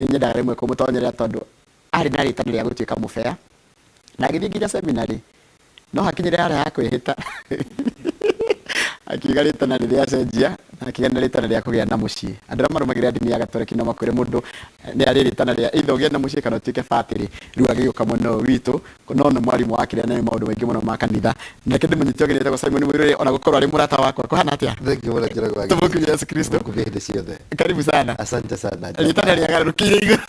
Nyendaga rĩmwe kũmũtonyerera tondũ arĩ na rĩtana rĩa gũtuĩka mũbea na agĩthiĩ nginya seminary, no hakinyire harĩa ha kwĩhĩta akiuga rĩtana rĩrĩa acenjia na akĩgĩa na rĩtana rĩa kũgĩa na mũciĩ. Andũ arĩa marũmagĩrĩra ndini ya Gatoreki no makwĩre mũndũ nĩ arĩ rĩtana rĩa either ũgĩe na mũciĩ kana ũtuĩke batĩrĩ. Rĩu agĩũka mwena ũyũ witũ, no nĩ mwarimũ wa kĩrĩa na nĩ maũndũ maingĩ mũno ma kanitha. Nake ndĩmũnyite ũgeni etagwo Simon Mũirũrĩ, ona gũkorwo arĩ mũrata wakwa. Kũhana atĩa? Thank you mũno, Njoroge wa Tũmũkumie Yesu Kristo. Tũmũkumie hĩndĩ ciothe. Karibu sana. Asante sana. Rĩtana rĩagarũrũkĩire igũrũ.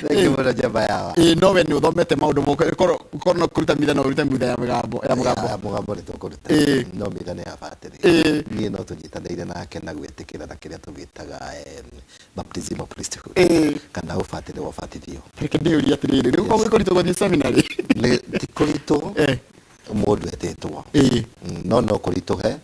Thank you mũno, njamba yawa. Ĩĩ, no we nĩ ũthomete maũndũ moko korwo korwo no kũruta mitha, no ũrute mitha ya mĩgambo ya mũgambo. Ya mũgambo nĩ tũkũruta. No mitha nĩ ya batĩrĩ. Niĩ no tũnyitanĩire nake na gwĩtĩkĩra na kĩrĩa tũgĩtaga baptism of priesthood kana ũbatĩrĩ wa ũbatithio. Reke ndĩũrie atĩrĩrĩ, rĩu koguo kũritũ gũthiĩ seminary? Nĩ ti kũritũ. Mũndũ etĩtwo. No kũritũhe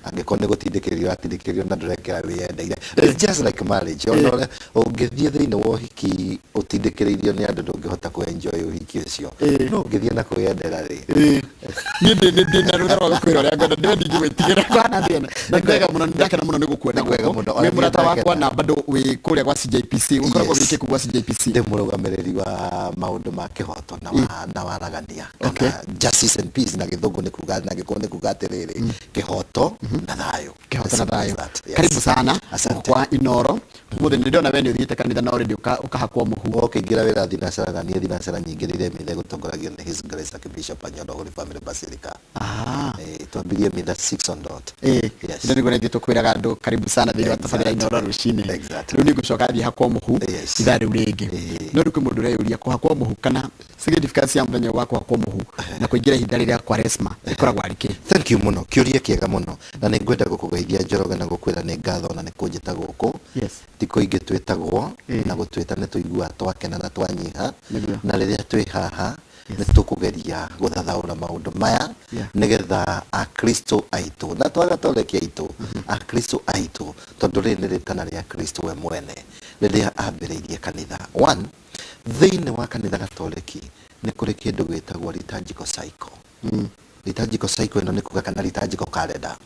angĩkorwo nĩ gũtindĩkĩrĩrio ũratindĩkĩrĩrio na ndũrekĩra wĩyendeire. It's just like marriage. Ona ũrĩa ũngĩthiĩ thĩinĩ wa ũhiki ũtindĩkĩrĩirio nĩ andũ, ndũngĩhota kũ enjoy ũhiki ũcio. No ũngĩthiĩ na kwĩyendera rĩ, Niĩ ndĩ na rũtha rwa gũkwĩra ũrĩa ngwenda, ndĩwe ndingĩgwĩtigĩra. Kũhana atĩa? Na nĩ wega mũno, nĩ ndakena mũno nĩ gũkuona. Nĩ kwega gũkũ. Mũno. Wĩ Ona niĩ mũrata wakwa ndakena. na bado wĩ kũrĩa gwa CJPC, ũkoragwo wĩ kĩku gwa CJPC? Ndĩ mũrũgamĩrĩri wa maũndũ ma kĩhoto na waragania kana justice and peace na Gĩthũngũ, nĩ kuga na Gĩkũyũ nĩ kuga atĩrĩrĩ, kĩhoto na thayũ. Kĩhoto na As simple as thayũ. that. Yes. Karibu sana. Asante. Kwa Inoro ũmũthĩ nĩ ndĩrona we nĩ ũthiĩte kanitha na already ũkahakwo mũhu. Ũkĩingĩra wĩra thinacara, na niĩ thinacara nyingĩrĩire mitha gũtongoragio nĩ His Grace Archbishop Anyolo, Holy Family Basilica. Twambirie mitha 6 on dot. Yes. Nĩ nĩguo rĩngĩ tũkwĩraga andũ karibu sana thĩinĩ wa tabarĩra Inoro rũcinĩ. Rĩu nĩ ngũcoka thiĩ hakwo mũhu ithaa rĩu rĩngĩ. No rĩu kwĩ mũndũ ũreyũria kũhakwo mũhu kana significance ya mũthenya wa kũhakwo mũhu na kũingĩra ihinda rĩrĩa Kwaresma ĩkoragwo arĩ kĩ? Thank you mũno, kĩũria kĩega mũno, na nĩ ngwenda gũkũgeithia, Njoroge, na gũkwĩra nĩ ngatho na nĩ kũnjĩta gũkũ. Ti kũingĩ twĩtagwo, na gũtwĩta nĩ tũiguaga twakena na twanyiha. Na rĩrĩa twĩ haha nĩ tũkũgeria gũthathaũra maũndũ maya nĩgetha Akristo aitũ na to Agatoreki aitũ, Akristo aitũ, tondũ rĩrĩ nĩ rĩtana rĩa Kristo we mwene rĩrĩa ambĩrĩirie kanitha. One, thĩinĩ wa kanitha Gatoreki nĩ kũrĩ kĩndũ gĩtagwo liturgical cycle. Liturgical cycle ĩno nĩ kuga kana liturgical calendar.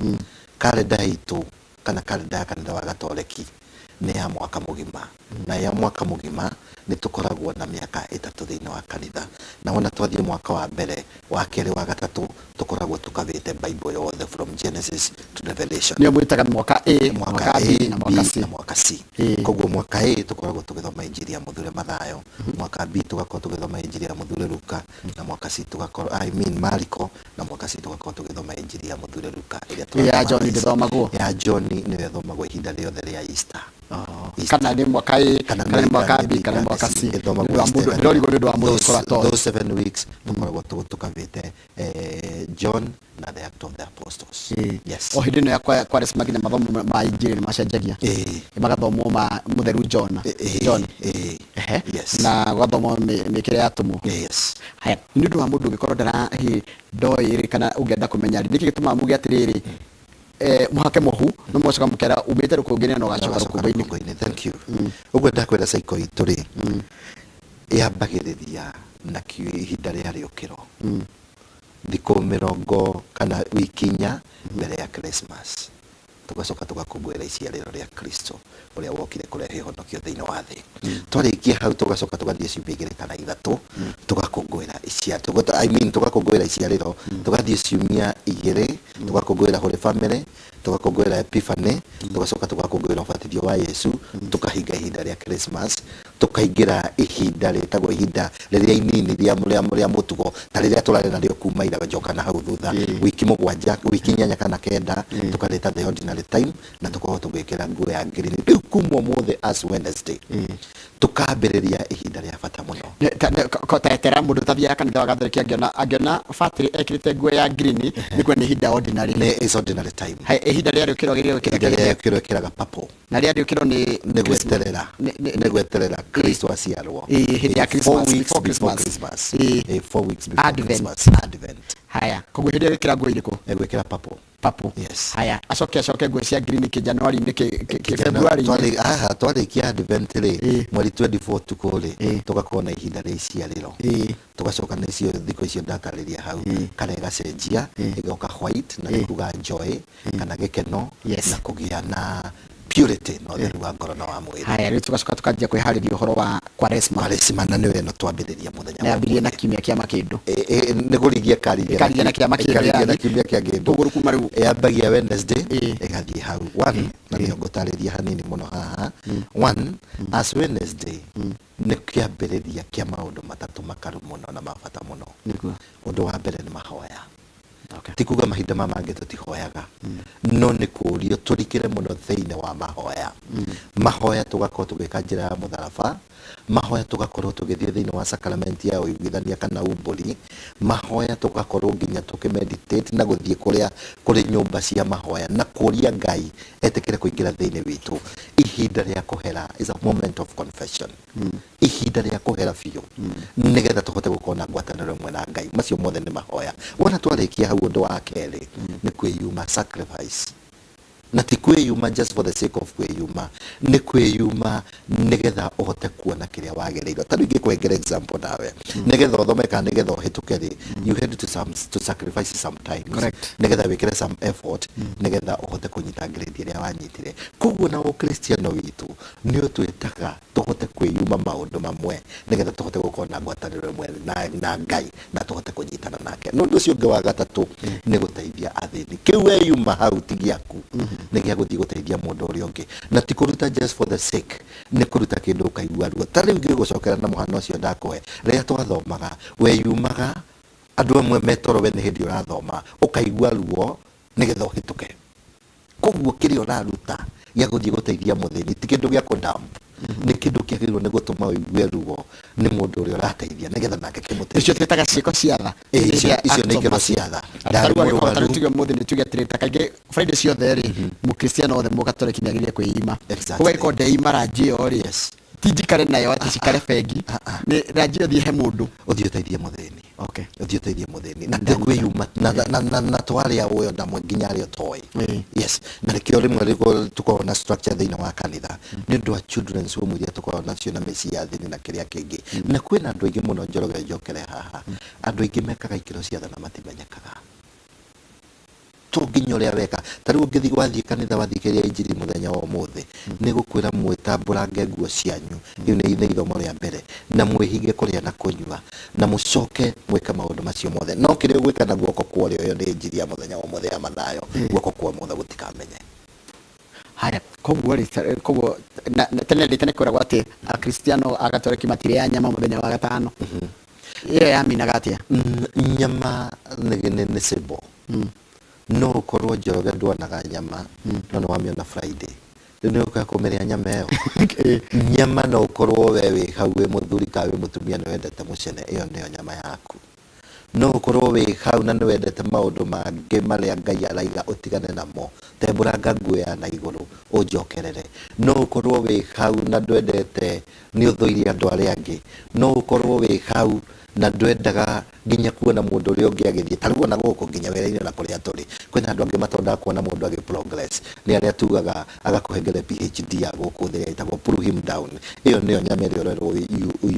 Calendar itũ kana calendar ya kanitha wa Gatoreki nĩ ya mwaka mũgima, na ya mwaka mũgima nĩ tũkoragwo na mĩaka 3 thĩinĩ wa kanitha, na wona twathiĩ mwaka wa mbere, wa kerĩ, wa gatatũ, tũkoragwo tũkavĩte Bible yothe from Genesis to Revelation. Nĩyo mwĩtaga mwaka A, mwaka B na mwaka B C. Na mwaka C. Koguo mwaka A tũkoragwo tũgĩthoma Injiri ya Mũthure Mathayo, mwaka B tũgakorwo tũgĩthoma Injiri ya Mũthure Luka, na mwaka C tũgakorwo, I mean Mariko, na mwaka C tũgakorwo tũgĩthoma Injiri ya Mũthure Luka ĩrĩa Ya tũrathoma John thaa ici. Ndĩthomagwo? Ya John nĩyo ĩthomagwo ihinda rĩothe rĩa Easter. Easter. Kana nĩ mwaka A, Kana kana nĩ mwaka nĩ B, kana nĩ mwaka C. Ĩthomagwo Nĩ ũndũ wa Easter. mũndũ, ndĩrorigwo nĩ ũndũ wa mũndũ gũkorwo atoĩ. Those 7 weeks tũkoragwo tũkavĩte John na the Act of the Apostles. Yes. O hĩndĩ ĩno ya Kwaresma nginya mathomo ma Injiri nĩ macenjagia. Magathomwo ma Mũtheru John. John. Ehe. Na gũgathomwo mĩkĩre ya atũmwo. Haya, nĩ ũndũ wa mũndũ ũngĩkorwo ndara hihi ndoĩ rĩ, kana ũngĩenda kũmenya rĩ, nĩkĩ gĩtũmaga muge atĩrĩrĩ, mũhake mũhu no mũgacoka mũkera umĩte rũkũngũ-inĩ na ũgacoka rũkũngũ-inĩ? Rũkũngũ-inĩ. Thank you. Ũguo ndakwĩra, cycle itũ rĩ, yambagĩrĩria na ihinda rĩa rĩũkĩro, thikũ mĩrongo kana wiki 4 mbere ya Christmas. Tũgacoka tũgakũngũĩra iciarĩro rĩa Kristo ũrĩa wokire kũrehe ũhonokio thĩinĩ wa thĩ. Twarĩkia hau, tũgacoka tũgathiĩ ciumia 2 kana 3 tũgakũngũĩra I mean, tũgakũngũĩra iciarĩro, tũgathiĩ ciumia 2 tũgakũngũĩra Holy Family, tũgakũngũĩra Epiphany, tũgacoka tũgakũngũĩra ũbatithio wa Yesu, tũkahinga ihinda rĩa Christmas, tũkaingĩra ihinda rĩtagwo ihinda rĩrĩa inini rĩa mũtugo ta rĩrĩa tũrarĩ narĩo kuma ira njoka na hau thutha, wiki 7, wiki 8 kana 9, tũkarĩta the ordinary time, na tũkorwo tũgĩkĩra nguo ya green. Rĩu kuma ũmũthĩ, as Wednesday, tũkambĩrĩria ihinda rĩa bata mũno. Tetera mũndũ ũtathiaga kanitha wa Gatoreki, angĩona batĩrĩ ekĩrĩte nguo ya green nĩ kuona nĩ ihinda ordinary. Nĩ is ordinary time. Hai, ihinda rĩa rĩũkĩro agĩrĩire gwĩkĩra Ihinda rĩa kĩrĩa? rĩũkĩro ĩkĩraga purple. Na rĩa rĩũkĩro nĩ Nĩ gweterera nĩ gweterera Kristo aciarwo. Hĩndĩ ya Four Christmas, weeks before before Christmas. Christmas. 4 weeks before Advent. Christmas, Advent. Haya, koguo hĩndĩ ĩyo ĩkĩra nguo irĩkũ? Egwĩkĩra purple. Purple. Yes. Haya, acoke nguo cia green kĩ January nĩ kĩ February? Haha twarĩkia Advent rĩ, mweri 24 tukũ rĩ, tũgakorwo na ihinda rĩa iciarĩro. Tũgacoka nĩcio thikũ icio ndatarĩria hau, kana ĩgacenjia ĩgoka white, na nĩ kuga joy kana gĩkeno na kũgĩa na Purity na ũtheru wa ngoro na wa mwĩrĩ. Haya, rĩu tũgacoka tũkanjia kwĩharĩria ũhoro wa Kwaresma. Kwaresima na nĩwe ĩno twambĩrĩria mũthenya na wa yambirie na ũmũthĩ. kiumia kĩa makĩndũ. Nĩ kũrigia karigia Ĩkarigia na kĩa makĩndũ, ĩkarigia na yani. kiumia kĩa ngĩndũ. Koguo rĩu kuma rĩu Yambagia Wednesday, ĩgathiĩ hau one, na nĩyo ngũtarĩria hanini mũno haha. One, as Wednesday nĩ kĩambĩrĩria kĩa maũndũ matatũ makaru mũno na ma bata mũno. Ũndũ wa mbere nĩ mahoya. Ti kuga mahinda ma mangĩ tũtihoyaga, no nĩ kũrio tũrikĩre mũno thĩinĩ wa mahoya. Mahoya tũgakorwo tũgĩka njĩra ya mũtharaba, mahoya tũgakorwo tũgĩthiĩ thĩinĩ wa sacrament ya ũiguithania kana umbũri, mahoya tũgakorwo nginya tũkĩmeditate na gũthiĩ kũrĩa kũrĩ nyũmba cia mahoya na kũria Ngai etĩkĩre kũingĩra thĩinĩ witũ. Ihinda rĩa kũhera is a moment of confession. Ihinda rĩa kũhera biũ nĩgetha tũhote gũkorwo na ngwatanĩro ĩmwe na Ngai. Macio mothe nĩ mahoya. Wona twarĩkia hau, ũndũ wa kerĩ nĩ kwĩyuma, sacrifice. Na ti kwĩyuma just for the sake of kwĩyuma, nĩ kwĩyuma nĩgetha ũhote kuona kĩrĩa wagĩrĩirwo. Ta rĩu ingĩkũhengera example nawe, nĩgetha ũthome kana nĩgetha ũhĩtũke rĩ, you had to sacrifice sometimes, nĩgetha wĩkĩre some effort nĩgetha ũhote kũnyita grade ĩrĩa wanyitire. Koguo na ũkristiano witũ nĩ ũtwĩtaga tũhote kwĩyuma maũndũ mamwe nĩgetha tũhote gũkorwo na ngwatanĩro ĩmwe na Ngai na tũhote kũnyitana nake. Na ũndũ ũcio ũngĩ wa gatatũ nĩ gũteithia athĩni. Kĩu weyuma hau ti gĩaku, nĩ gĩa gũthiĩ gũteithia mũndũ ũrĩa ũngĩ, na ti kũruta just for the sake, nĩ kũruta kĩndũ ũkaigua ruo. Ta rĩu ngĩgũcokera na mũhano ũcio ndakũhe, rĩrĩa twathomaga weyumaga, andũ amwe metoro, we nĩ hĩndĩ ũrathoma, ũkaigua ruo nĩgetha ũhĩtũke. Koguo kĩrĩa ũraruta gĩa gũthiĩ gũteithia mũthĩni ti kĩndũ gĩa kũdump, nĩ kĩndũ kĩagĩrĩirwo nĩ gũtũma ũigue ruo nĩ mũndũ ũrĩa ũrateithia nĩgetha nake kĩmũteithie. Icio twĩtaga ciĩko cia tha. Icio icio nĩ ikĩro cia tha. Ndarĩ Tarĩu angĩkorwo mũrwaru. Tarĩu tuge mũthĩ nĩ tuge atĩrĩ, ta kaingĩ Friday ciothe rĩ, mũkristiano wothe mũgatoreki nĩ agĩrĩire kwĩima. Koguo angĩkorwo ndeima ranji ĩyo rĩ, ti njikare nayo atĩ cikare bengi, nĩ ranji ĩyo thiĩ he mũndũ. Ũthiĩ ũteithie mũthĩni. Ũthiĩ ũteithie mũthĩni na ti kwĩyuma na twarĩa ũyũ na nginya arĩa ũtoĩ. Yes, na nĩkĩo rĩmwe tũkoragwo na structure thĩinĩ wa kanitha nĩ ũndũ wa children's home iria tũkoragwo nacio na mĩciĩ ya athĩni na kĩrĩa kĩngĩ. Na kwĩna andũ aingĩ mũno, Njoroge, njokere haha, andũ aingĩ mekaga ikĩro cia tha na matimenyekaga to nginya ũrĩa weka. Ta rĩu ũngĩthiĩ, wathiĩ kanitha, wathikĩrĩria injiri mũthenya wa ũmũthĩ, nĩ gũkwĩra mwĩtambũrange nguo cianyu. Rĩu nĩ ithomo rĩa mbere, na mwĩhinge kũrĩa na kũnyua na mũcoke mwĩke maũndũ macio mothe, no kĩrĩa ũgwĩka na guoko kwa ũrĩo, ĩyo nĩ injiri ya mũthenya wa ũmũthĩ ya Mathayo, guoko kwa ũmotho gũtikamenye. Haya, koguo rĩ, koguo na tene rĩ, tene kwĩragwo atĩ akristiano agatoreki matirĩa nyama mũthenya wa gatano. Ĩyo yaminaga atĩa? Nyama nĩ symbol. No ũkorwo Njoroge ndwonaga nyama, no nĩ wamĩona Friday, rĩu nĩ ũkaga kũmĩrĩa nyama ĩyo. Nyama no ũkorwo we wĩ hau wĩ mũthuri kana wĩ mũtumia nĩ wendete mũcene, ĩyo nĩyo nyama yaku. No ũkorwo wĩ hau na nĩ wendete maũndũ mangĩ marĩa Ngai araiga ũtigane namo, tembũranga nguo ya na igũrũ ũnjokerere. No ũkorwo wĩ hau na ndwendete, nĩ ũthũire andũ arĩa angĩ. No ũkorwo wĩ hau na ndwendaga nginya kuona mũndũ ũrĩa ũngĩ agĩthiĩ. Ta rĩu ona gũkũ nginya wĩra-inĩ ona kũrĩa tũrĩ, kwĩna andũ angĩ matondaga kuona mũndũ agĩ progress. Nĩ arĩa tugaga agakũhengere PhD ya gũkũ thĩ ĩrĩa ĩtagwo pull him down. Ĩyo nĩyo nyama ĩrĩa ũrerwo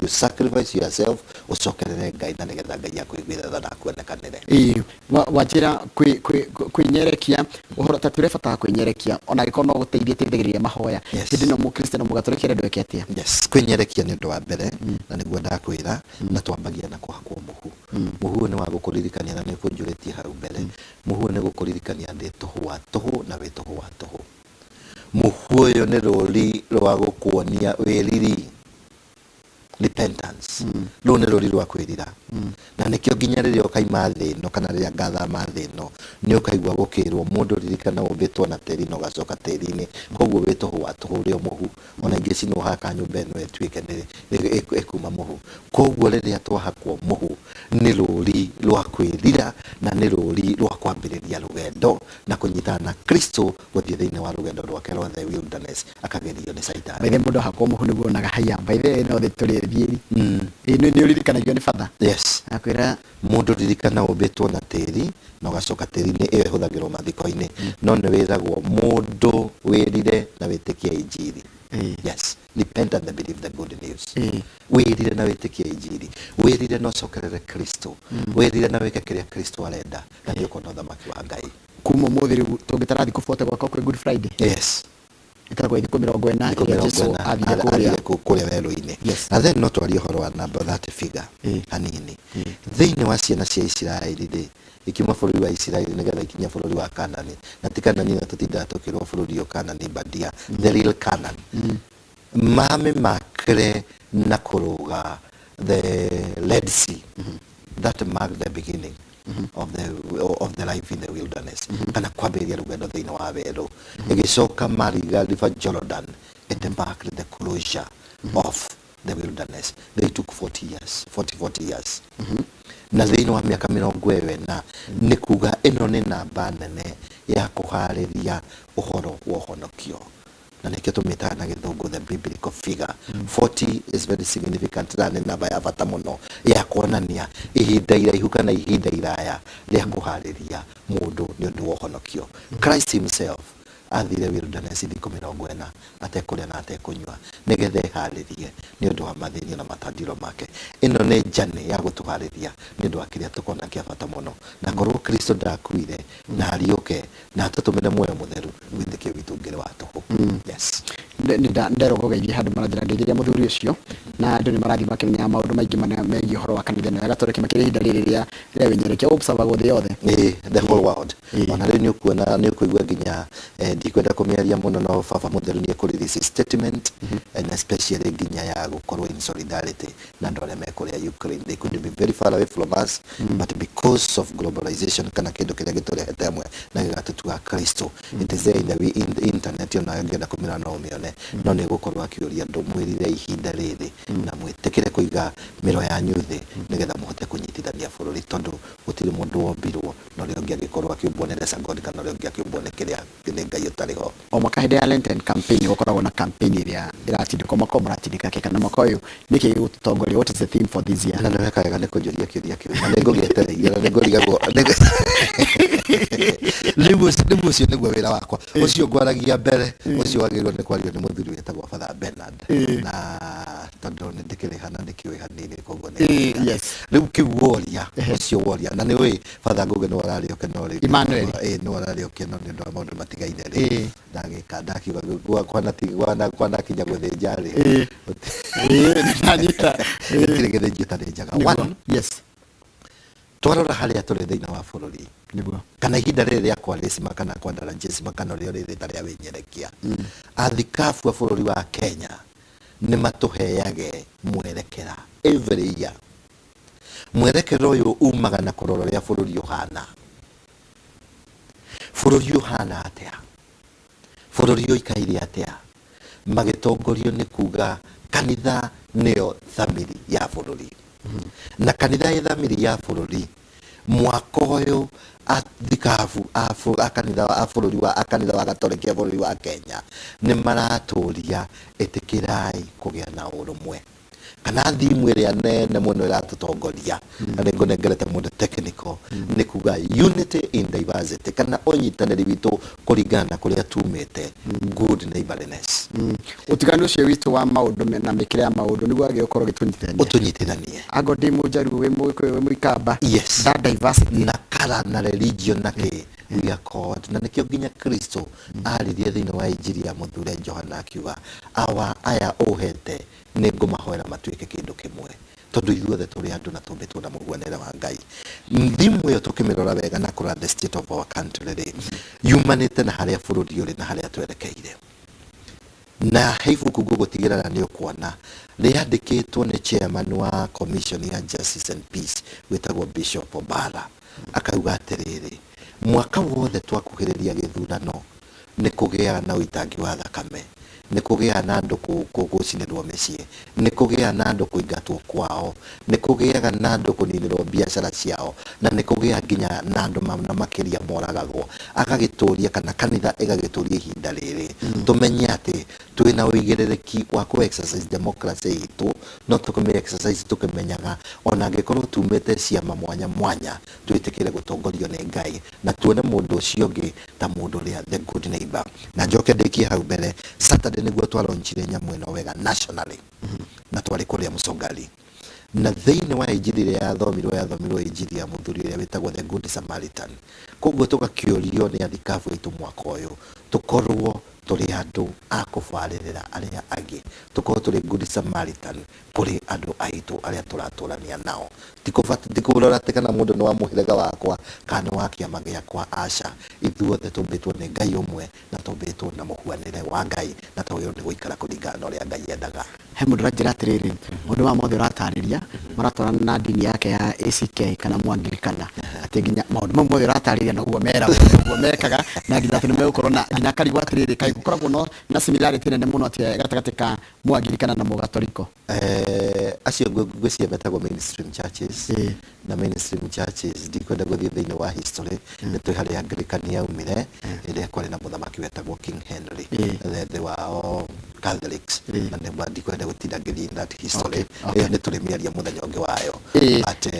you sacrifice yourself ũcokerere Ngai na nĩgetha Ngai akũiguĩre tha na akuonekanĩre. Ĩĩ, wanjĩra kwĩnyerekia ũhoro ta tũrĩ bata wa kwĩnyerekia, ona angĩkorwo no gũteithia ĩteithagĩrĩria mahoya. Hĩndĩ ĩno mũkristiano mũgatoreki arendwo eke atĩa? Yes, kwĩnyerekia nĩ ũndũ wa mbere na nĩguo ndakwĩra, na twambagia na kũhakwo mũhu. Mũhu ũyũ nĩ wa gũkũririkania, na nĩ ũkũnjũrĩtie hau mbere. Mũhu ũyũ nĩ gũkũririkania ndĩ tũhũ wa tũhũ na wĩ tũhũ wa tũhũ. Mũhu ũyũ nĩ rũri rwa gũkuonia wĩriri, repentance. Rũu nĩ rũri rwa kwĩrira, na nĩkĩo nginya rĩrĩa ũkaima thĩ ĩno kana rĩrĩa ngathama thĩ ĩno, nĩ ũkaigua gũkĩrwo mũndũ ririkana ũmbĩtwo na tĩri na ũgacoka tĩri-inĩ. Koguo wĩ tũhũ wa tũhũ, ũrĩ o mũhu. Ona ingĩcinwo haha nyũmba ĩno ĩtuĩke nĩ ĩkuma mũhu. Koguo rĩrĩa twahakwo mũhu nĩ rũri rwa kwĩrira na nĩ rũri rwa kwambĩrĩria rũgendo na kũnyitana na Kristo gũthiĩ thĩinĩ wa rũgendo rwake rwa the wilderness akagerio nĩ Caitani. By the way, mũndũ ahakwo mũhu nĩguo onaga haiya, by the way, no thĩ tũrĩ thiĩri. Ĩĩ, nĩ ũririkanagio nĩ batha. Akwĩra Mũndũ ririkana ũmbĩtwo na tĩri na ũgacoka tĩri-inĩ. Ĩyo ĩhũthagĩrwo mathiko-inĩ, no nĩ wĩragwo mũndũ wĩrire na wĩtĩkie injiri. Yes, repent and believe the good news. Wĩrire na wĩtĩkie injiri, wĩrire na ũcokerere Kristo, wĩrire na wĩke kĩrĩa Kristo arenda, na nĩ ũkona ũthamaki wa Ngai. Kuma ũmũthĩ rĩu tũngĩtara thikũ 40 gwaka kwĩ Good Friday. Yes. Ĩtagwo thikũ 40 thikũ ĩrĩa 40 Jesu athire kũrĩa athire kũrĩa werũ-inĩ. Na then no twarie ũhoro wa number that figure hanini. Thĩinĩ wa ciana cia Isiraeli rĩ, ikiuma bũrũri wa Isiraeli nĩgetha ikinye bũrũri wa Kanani, na ti Kanani ĩno tũtindaga tũkĩrwo bũrũri ũyũ Kanani bandia, the real Canaan, mamĩmakre na kũrũga the Red Sea. That marked the beginning of the life in the wilderness, kana kwambĩrĩria rũgendo thĩinĩ wa werũ. Ĩgĩcoka mariga River Jordan, it marked the closure of the wilderness. They took 40 years, 40 40 years, na thĩinĩ wa mĩaka 40 nĩ kuga ĩno nĩ namba nene ya kũharĩria ũhoro wa ũhonokio, na nĩkĩo tũmĩtaga na gĩthũngũ the biblical figure. 40 is very significant, na nĩ namba ya bata mũno ya kuonania ihinda iraihu kana ihinda iraya rĩa kũharĩria mũndũ nĩ ũndũ wa ũhonokio. Christ himself athire wilderness thikũ 40 atekũrĩa na atekũnyua, nĩgetha eharĩrie nĩ ũndũ wa mathĩnio na matandiro make. Ĩno nĩ journey ya gũtũharĩria nĩ ũndũ wa kĩrĩa tũkona kĩa bata mũno, na korwo Kristo ndakuire na ariũke na atũtũmĩre muoyo mũtheru, wĩtĩkio witũ ũngĩrĩ wa tũhũ. Yes. Nderwo ngũgeithie handũ maranjĩra ngeithĩria mũthuri ũcio, na andũ nĩ marathiĩ makĩmenyaga maũndũ maingĩ marĩa megiĩ ũhoro wa kanitha ĩno ya Gatoreki, makĩria ihinda rĩrĩ rĩa wĩnyerekia observagwo thĩ yothe. Ĩĩ, the whole world. Ona rĩu nĩ ũkuona, nĩ ũkũigua nginya ndikwenda kũmĩaria mũno, no baba mũtheru nĩ ekũ release statement, and especially nginya ya gũkorwo in solidarity na andũ arĩa me kũrĩa Ukraine. They could be very far away from us, but because of globalization kana kĩndũ kĩrĩa gĩtũrehete hamwe na gĩgatũtua Kristo, it is there in the internet, ona ũngĩenda kũmĩrora no ũmĩone. No nĩ gũkorwo akĩũria andũ mwĩrire ihinda rĩrĩ na mwĩtĩkĩre kũiga mĩro yanyu thĩ nĩgetha mũhote kũnyitithania bũrũri, tondũ gũtirĩ mũndũ wombirwo na ũrĩa ũngĩ agĩkorwo akĩũmbwo nĩ lesser God, kana ũrĩa ũngĩ akĩũmbwo nĩ kĩrĩa nĩ Ngai ũtarĩ ho. O mwaka hĩndĩ ya Lenten campaign gũkoragwo na campaign ĩrĩa ĩratindĩkwo, mwaka ũyũ mũratindĩka kĩ, kana mwaka ũyũ nĩkĩ gĩgũtũtongoria? What is the theme for this year? Na nĩ weka wega nĩ kũnjũria kĩũria kĩu, na nĩ ngũgĩetereire na nĩ ngũrigagwo. Rĩu ũcio nĩguo wĩra wakwa ũcio ngwaragia mbere, ũcio wagĩrĩirwo nĩ kwario nĩ mũthuri wĩtagwo Father Bernard, na tondũ nĩ ndĩkĩrĩha na ndĩkĩũĩ hanini, koguo nĩ rĩu kĩu woria, ũcio woria, na nĩ ũĩ Father Ngũgĩ nĩwe ũrarĩ oke no rĩngĩ Emmanuel. Ĩĩ, nĩwe ũrarĩ oke, no nĩ ũndũ wa maũndũ matigaine rĩ, ndagĩka ndakiuga kwanakinya gũthĩnja rĩ, Nĩndanyita. Gũtirĩ gĩthĩnji ĩtarĩ njega. One, twarora harĩa tũrĩ thĩinĩ wa bũrũri kana ihinda rĩrĩ rĩa Kwaresima kana Kwandarajĩsima kana ũrĩa ũrĩrĩta rĩa wĩnyerekia, athikabu a bũrũri wa Kenya nĩ matũheage mwerekera every year. Mwerekera ũyũ umaga na kũrora ũrĩa bũrũri ũhana. Bũrũri ũhana atĩa? Bũrũri ũikaire atĩa? Magĩtongorio nĩ kuga kanitha nĩyo thamiri ya bũrũri, na kanitha ĩ thamiri ya bũrũri. Mwaka ũyũ athikabu a kanitha a bũrũri wa a kanitha wa Gatoreki a bũrũri wa Kenya nĩ maratũria ĩtĩkĩrai kũgĩa na ũrũmwe, kana thimu ĩrĩa nene mũno ĩratũtongoria, na nĩ ngũnengerete mũndũ technical, nĩ kuga unity in diversity, kana ũnyitanĩri witũ kũringana na kũrĩa tumĩte, good neighborliness. Ũtiganu ũcio witũ wa maũndũ na mĩkĩre ya maũndũ nĩguo wagĩrĩirwo gũkorwo ũgĩtũnyitithania. Ũtũnyitithanie. Ango ndĩ Mũjaruo, wĩ Mũgĩkũyũ, wĩ Mũikamba, that diversity na kara na religion na kĩ, we are called, na nĩkĩo nginya Kristo aririe thĩinĩ wa Injiri ya mũthure Johana akiuga, "Awa, aya ũhete nĩ ngũmahoera matuĩke kĩndũ kĩmwe," tondũ ithuothe tũrĩ andũ na tũmbĩtwo na mũhuanĩre wa Ngai. Thimu ĩyo tũkĩmĩrora wega na kũrora the state of our country rĩ, yumanĩte na harĩa bũrũri ũrĩ na harĩa twerekeire. Na he ibuku ngũgũtigĩra na nĩ ũkuona rĩandĩkĩtwo nĩ chairman wa commission ya Justice and Peace wĩtagwo Bishop Obara, akauga atĩrĩrĩ, mwaka wothe twakuhĩrĩria gĩthurano nĩ kũgĩaga na ũitangi wa thakame, nĩ kũgĩaga na andũ gũcinĩrwo mĩciĩ, nĩ kũgĩaga na andũ kũingatwo kwao, nĩ kũgĩaga na andũ kũninĩrwo biacara ciao, na nĩ kũgĩaga nginya na andũ na makĩria moragagwo. Agagĩtũria kana kanitha ĩgagĩtũria ihinda rĩrĩ tũmenye atĩ twĩna ũigĩrĩrĩki wa kũ exercise democracy itũ, no tũkĩmĩ exercise tũkĩmenyaga ona angĩkorwo tumĩte ciama mwanya mwanya, twĩtĩkĩre gũtongorio nĩ Ngai na tuone mũndũ ũcio ũngĩ ta mũndũ ũrĩa the good neighbor. Na njoke ndĩkie hau mbere, Saturday nĩguo twalaunchire nyamũ ĩno wega nationally, na twarĩ kũrĩa Mũcongali. Na thĩinĩ wa injiri ĩrĩa yathomirwo, yathomirwo injiri ya mũthuri ũrĩa wĩtagwo The Good Samaritan. Koguo tũgakĩũrio nĩ athikabu aitũ mwaka ũyũ tũkorwo tũrĩ andũ a kũbarĩrĩra arĩa angĩ, tũkorwo tũrĩ Good Samaritan kũrĩ andũ aitũ arĩa tũratũrania nao. Ti kũrora atĩ kana mũndũ nĩ wa mũhĩrĩga wakwa kana nĩ wa kĩama gĩakwa, aca. Ithuothe tũmbĩtwo nĩ Ngai ũmwe na tũmbĩtwo na mũhuanĩre wa Ngai na twagĩrĩirwo nĩ gũikara kũringana na ũrĩa Ngai endaga. He mũndũ ũranjĩra atĩrĩrĩ, maũndũ maya mothe ũratarĩria maratwarana na ndini yake ya ACK kana Mũangirikana, atĩ nginya maũndũ mau mothe ũratarĩria noguo meragwo, noguo mekaga, na nginya atĩ nĩ megũkorwo na nginya akarigwo atĩrĩrĩ, kaĩ gũkoragwo no na similarity nene mũno atĩa gatagatĩ ka Mũangirikana na Mũgatoriko? Eh, acio ngwĩciria metagwo mainstream churches. Na mainstream churches ndikwenda gũthiĩ thĩinĩ wa history, nĩ tũĩ harĩa Anglican yaumire ĩrĩa kwarĩ na mũthamaki wetagwo King Henry, the wao Catholics, na nĩ ndikwenda gũtinda ngĩthiĩ in that history. Ĩyo nĩ tũrĩmĩaria mũthenya ũngĩ wayo, but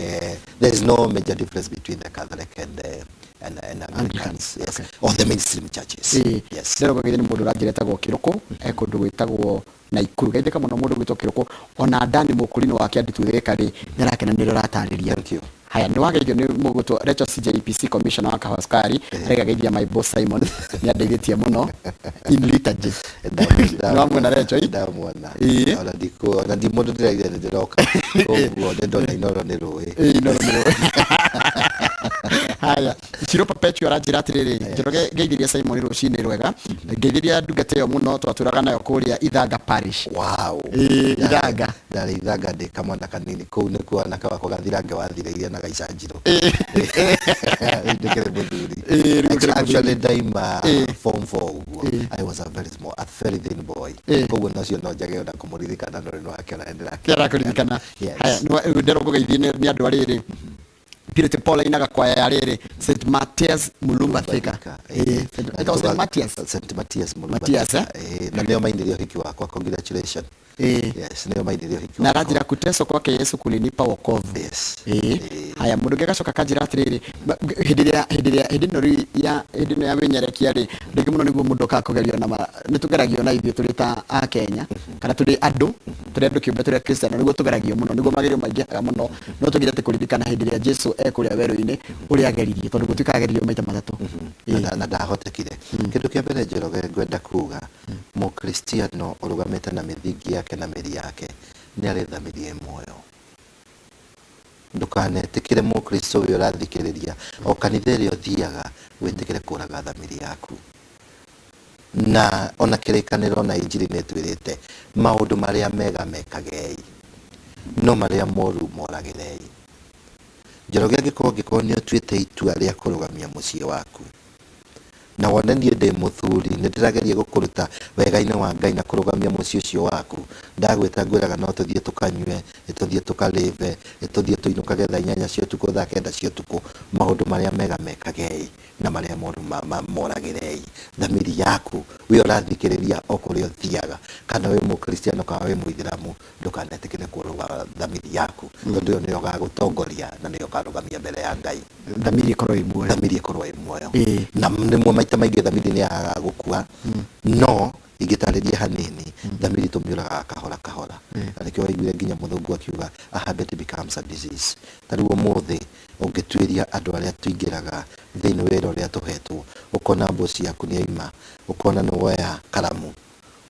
there is no major difference between the Catholic and the and Anglicans, yes, or the mainstream churches. Yes. Ndĩrauga nĩ mũndũ ũranjĩra etagwo Kĩrũkũ, e kũndũ gwĩtagwo Naikuru. Geithĩka mũno mũndũ gwĩtwo Kĩrũkũ. Ona Dani Mũkũrinũ wa Kĩanditu Thĩka rĩ, nĩ arakena nĩ ũrĩa ũratarĩria. Thank you. Haya, nĩ wageithio nĩ mũgwĩtwo Rachel CJPC Commissioner wa Kahawa Sukari. Araiga geithia my boss Simon, nĩ andeithĩtie mũno in liturgy. Nĩ wamwona Rachel? Ndamwona. Ona ndikũ ona ndi mũndũ ndĩraire nĩ ndĩroka. Koguo nĩ ndona Inoro nĩ rũĩ. Ĩĩ, Inoro nĩ rũĩ. Haya, Shiro Perpetual aranjĩra atĩrĩrĩ, Njoroge ngeithĩria Simon rũcinĩ rwega, ngeithĩria ndungata ĩyo mũno twatũraga nayo kũrĩa Ithanga Parish. Wow. Ĩĩ, Ithanga. Ndarĩ Ithanga ndĩ kamwana kanini kũu nĩkuo anake wakwa gathirange wathirĩire na gaicanjirũ. Rĩu ndĩkĩrĩ mũthuri. Ĩĩ, rĩu ũkĩrĩ Actually ndaima form 4 ũguo. I was a very small, a very thin boy. Koguo nacio no njage ona kũmũririkana no rĩu nĩwakĩona nĩ ndĩrakĩririkana. Yes. Haya, ndĩrwo ngũgeithie nĩ andũ a rĩrĩ. Purity Paul ainaga kwaya ya rĩrĩ St Matthias Mulumba Thika. Ĩĩ, ĩtagwo St Matthias. St Matthias Mulumba Matthias, Thika. Ĩĩ, na nĩo mainire ũhiki wakwa, congratulations. Yes, nĩo mainire ũhiki Na wakwa. aranjĩra kuteswa kwake Yesu kulinipa wokovu. Yes. Ĩĩ. Haya, mũndũ ũngĩ agacoka akanjĩra atĩrĩrĩ, hĩndĩ ĩrĩa hĩndĩ ĩrĩa hĩndĩ ĩno rĩu ya hĩndĩ ĩno ya wĩnyerekia rĩ, rĩngĩ mũno nĩguo mũndũ okaga kũgerio na nĩ tũgeragio na ithuĩ tũrĩ ta Akenya kana tũrĩ andũ tũrĩ andũ kĩũmbe tũrĩ Akristiano nĩguo tũgeragio mũno nĩguo magerio maingĩhaga mũno no tũgire atĩ kũririkana hĩndĩ ĩrĩa Jesu e kũrĩa werũ-inĩ ũrĩa ageririo tondũ gũtuĩka ageririo maita matatũ. Na ndahotekire. Kĩndũ kĩa mbere Njoroge ngwenda kuga, Mũkristiano ũrũgamĩte na mĩthingi yake na mĩri yake nĩ arĩ thamiri ĩ muoyo. Ndũkanetĩkĩre Mũkristo ũyũ ũrathikĩrĩria o kanitha ĩrĩa ũthiaga wĩtĩkĩre kũraga thamiri yaku. Na ona kĩrĩkanĩro na injiri nĩ ĩtwĩrĩte maũndũ marĩa mega mekagei, no marĩa moru moragĩrei. Njoroge angĩkorwo angĩkorwo nĩ ũtuĩte itua rĩa kũrũgamia mũciĩ waku, na wone niĩ ndĩ mũthuri nĩ ndĩrageria gũkũruta wega-inĩ wa Ngai na kũrũgamia mũciĩ ũcio waku, ndagwĩta ngwĩraga no tũthiĩ tũkanyue, nĩ tũthiĩ tũkarĩve, nĩ tũthiĩ tũinũkage thaa inyanya cia ũtukũ, thaa kenda cia ũtukũ, maũndũ marĩa mega mekagei. na marĩa moru moragĩrei. Thamiri yaku we ũrathikĩrĩria o kũrĩa ũthiaga, kana wĩ mũkristiano kana wĩ mũithĩramu, ndũkanetĩkĩre kũrũga thamiri yaku, tondũ ĩyo nĩyo ĩgagũtongoria na nĩyo ũkarũgamia mbere ya Ngai. Thamiri ĩkorwo ĩ muoyo. Thamiri ĩkorwo ĩ muoyo. Na rĩmwe maita maingĩ thamiri nĩ yagaga gũkua, no ingĩtarĩria hanini, thamiri tũmĩũragaga kahora kahora. Na nĩkĩo waiguire nginya mũthũngũ akiuga a habit becomes a disease. Ta rĩu ũmũthĩ Ũngĩtuĩria andũ arĩa tũingĩraga thĩinĩ wĩra ũrĩa tũhetwo, ũkona boss yaku nĩ aima, ũkona nĩ woya karamu,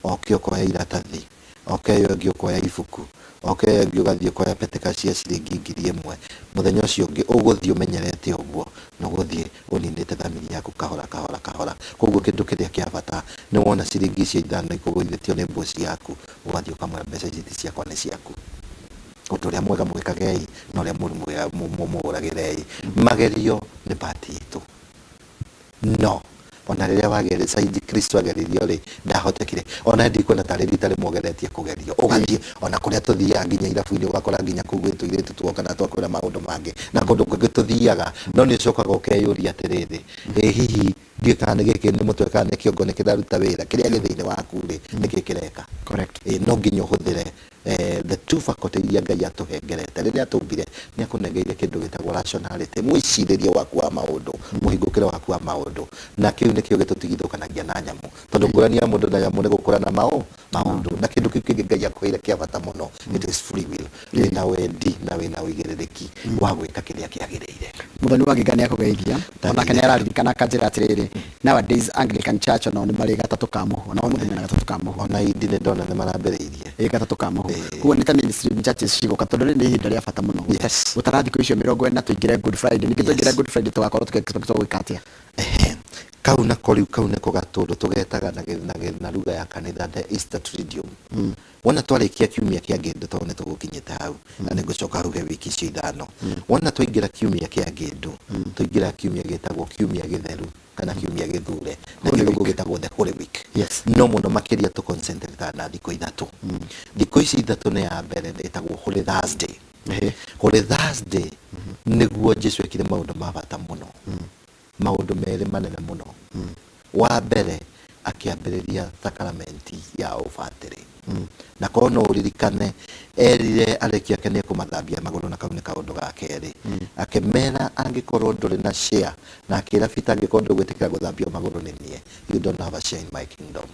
oke ũkoya iratathi, oke ĩyo ĩngĩ ũkoya ibuku, oke ĩyo ĩngĩ ũgathiĩ ũkoya petty cash ya ciringi 1000, mũthenya ũcio ũngĩ ũgũthiĩ ũmenyerete ũguo, na ũgũthiĩ ũninĩte thamiri yaku kahora kahora kahora. Koguo kĩndũ kĩrĩa kĩa bata nĩ wona ciringi icio ithano ikũgũithĩtio nĩ boss yaku, ũgathiĩ ũkamwĩra mbeca ici ti ciakwa nĩ ciaku. Ũndũ ũrĩa mwega mwĩkagei na ũrĩa mũru mũũragĩrei. Magerio nĩ part itũ. No ona rĩrĩa wagerio, saidi Kristo ageririo rĩ, ndahotekire. Ona ndikuona tarĩ rita rĩmwe ũgeretie kũgerio. Ũgathiĩ ona kũrĩa tũthiaga nginya irabu-inĩ ũgakora nginya kũu gwĩ tũirĩtu tuoka na twakwĩra maũndũ mangĩ. Na kũndũ kũngĩ tũthiaga no nĩ ũcokaga ũkeyũria atĩrĩrĩ, ĩ hihi ndiũĩ kana nĩ gĩkĩ nĩ mũtwe kana nĩ kĩongo nĩ kĩraruta wĩra, kĩrĩa gĩ thĩinĩ waku rĩ, nĩkĩ kĩreka? Correct. Ĩ no nginya ũhũthĩre. The two faculty iria Ngai atũhengerete rĩrĩa atũmbire, nĩ akũnengeire kĩndũ gĩtagwo rationality, mwĩcirĩrie waku wa maũndũ, mũhingũkĩre waku wa maũndũ, na kĩu nĩkĩo gĩtũtigithũkanagia na nyamũ, tondũ ngũrani ya mũndũ na nyamũ nĩ gũkũra na maũndũ. Na kĩndũ kĩu kĩngĩ Ngai akũheire kĩa bata mũno, it is free will, wĩna wendi na wĩna ũigĩrĩrĩki wa gwĩka kĩrĩa kĩagĩrĩire. Mũthoni wa Nginga nĩ akũgeithia, onake nĩ araririkana akanjĩra atĩrĩrĩ, nowadays Anglican Church onao nĩ marĩ gatatũ ka mũhu, onao mũthenya na gatatũ ka mũhu. Ona indi nĩ ndona nĩ marambĩrĩirie. Ĩ, gatatũ ka mũhu. Koguo nĩ ta mainstream churches cigũka, tondũ rĩrĩ nĩ ihinda rĩa bata mũno. Gũtara thikũ icio 40 tũingĩre Good Friday. Ningĩ twaingĩra Good Friday tũgakorwo tũkĩ expect gwĩka atĩa? Ehe. Kau nako rĩu kau nĩko gatũndũ tũgetaga na lugha ya kanitha the Easter Triduum. Wona twarĩkia kiumia kĩa ngĩndũ, tondũ nĩ tũgũkinyĩte hau na nĩ ngũcoka huge wiki icio ithano, wona twaingĩra kiumia kĩa ngĩndũ, twaingĩra kiumia gĩtagwo kiumia gĩtheru kana kiumia gĩthure, na Holy gĩthũngũ Week. gĩtagwo the Holy Week. No mũno makĩria tũ concentrate na thikũ ithatũ. Thikũ ici ithatũ nĩ ya mbere ĩtagwo Holy Thursday. Holy Thursday nĩguo Jesu ekire maũndũ ma bata mũno, maũndũ merĩ manene mũno. Wa mbere, akĩambĩrĩria sakaramenti ya ũbatĩrĩ. Na korwo no ũririkane, erire areki ake nĩ ekũmathambia magũrũ, na kau nĩ kaũndũ ga kerĩ. Akĩmera angĩkorwo ndũrĩ na share, na akĩra Peter angĩkorwo ndũgwĩtĩkĩra gũthambio magũrũ nĩ niĩ, you don't have a share in my kingdom.